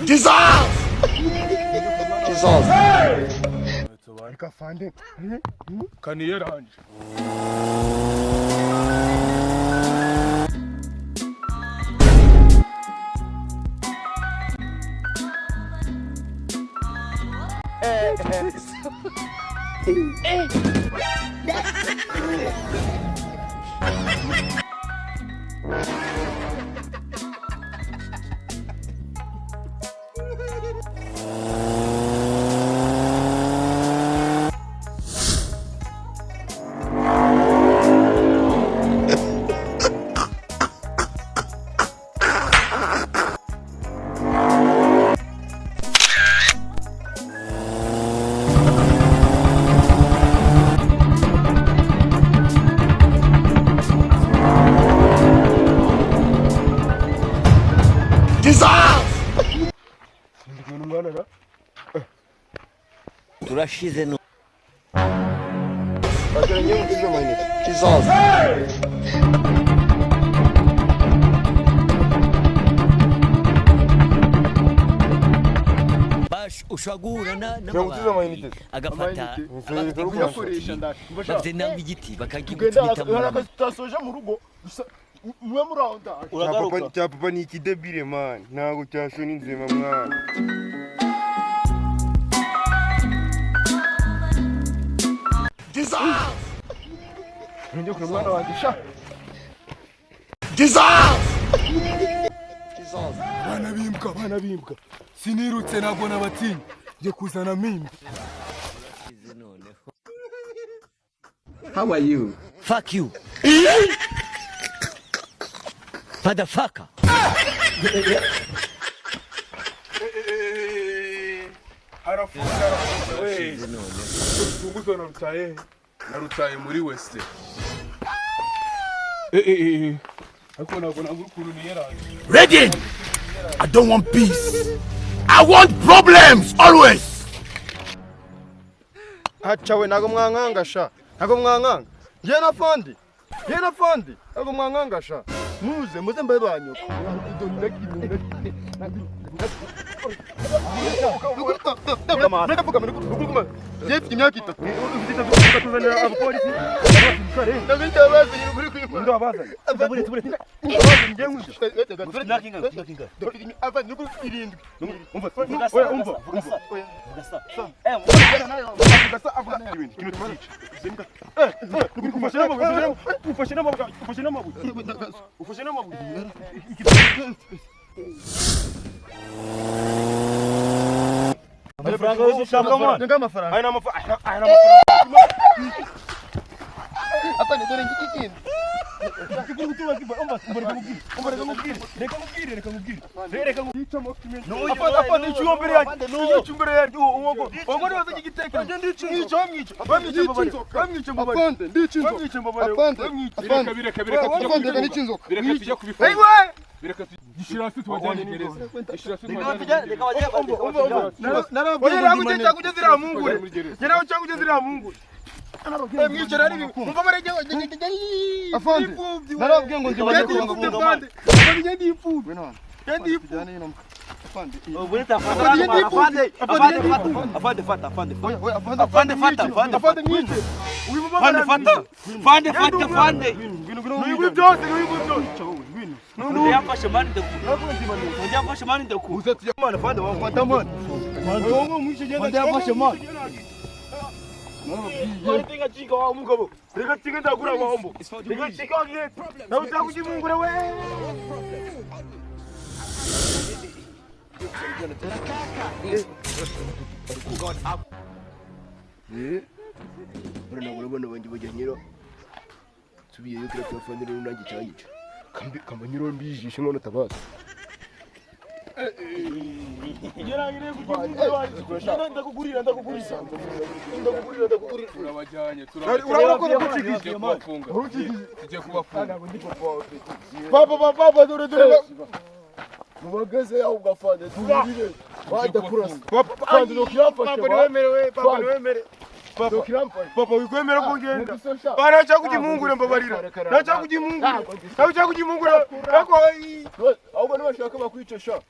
Jesus! Jesus! Reka fande. Kaniyeranje. Jesus! Ndi kumwe n'umwana ra. Turashize no. Wagira ngiye nguze amayinite. Jesus! Bash ushobora guhura Ngira ngo utize n'amabandi amayinite. agafata Amayinite. abafite Kuyakoresha nk'igiti ndashaka. bafite nangwa igiti Tugenda bakagikubita mu hari akazi tutasoje mu rugo. Mwe muri aho ndaje. Uragaruka. Cya papa ni ikidebile man, ntabwo cyashona inzima mwana. Jesus! Njye kure mwana wanjye sha. Jesus! Jesus! Bana bimbwa, bana bimbwa, sinirutse ntabwo nabatinya, ngiye kuzana mimba. noneho. How are you? Fuck you, motherfucker. Harafunze, harafunze we. Urufunguzo narutaye he? Narutaye muri wese. Ariko ntabwo nabura ukuntu niyeranje. Ready! I don't want peace. I want problems always. Haca we, ntabwo mwankanga sha, ntabwo mwankanga. Njye na fandi, njye na fandi, ntabwo mwankanga sha. Muze muze mbabe ba nyoko. Njye mfite imyaka 3. Tuzanira abapolisi. Ndabita abazanye ukuri kw'Imana. Ndo abazanye. Njye nkurya. Afande, ni 7. Umva, oya, umva, umva. Ufashe n'amabuye, ufashe n'amabuye, ufashe n'amabuye, ufashe n'amabuye. Amafaranga yose ushaka mwana. Nanga amafaranga. Aya ni amafaranga, aya ni amafaranga. Afande, dore ngiki kindi. Afande, ndica inzoka. Afande, afande. Bireka, bireka, tujya Afande, reka kubifunga. nica inzoka. Bireka tujya kubifunga. Bireka gishyira hasi tubajyane gereza. Gishyira hasi tubajyane gereza. Oya, ntabwo ugiye cyangwa ugeze iriya mungure. Muri gereza. Njye nawe cyangwa ugeze iriya mungure. Mwicara ari bibi. Umva barege. Afande, narababwiye ngo Reka ndi bajye imfubyi, kubafunga. afande. Afande, njye ndi imfubyi. Njye ndi imfubyi. Afande, Afande, afande, afande, fata, afande, Afande, afande, fata, afande, afande, mwice. Uyu mumama afande, fata, afande, fata, afande. N'uyu byose, n'uyu byose. Afande yamfashe mani ndaku. Afande yamfashe mani ndaku. Afande wangu. Fata mani. Afande yamfashe mani. Reka cika wa mugabo. Reka cika ndagura wambo. Reka cika ngiye. Nawe uzakuja mungure we. Urabona, urabona banjye bajya nyira. Nsubiyeyo kiriya cya fande rero nanjye cyanyica. Kambi kamba nyiro mbijishe none tabaza. Ndakugurira, ndakugurira. Ndakugurira, ndakugurira. Turabajyanye, Urabona ko turabajyanye. Tugiye kubafunga. Tugiye kubafunga. Papa, papa, papa, dore dore. Mubageze yaho ugafande tuburire. Wajya kurasa. Papa, ndokiramfashe. Papa niwemerewe, papa niwemerewe. Papa, Ndokiramfashe. papa wikwemera ko ngenda. Bana cyangwa ujya mbabarira. Nawe cyangwa ujya imungure. Nawe cyangwa ujya imungure. Ariko Ahubwo nibashaka bakwica sha.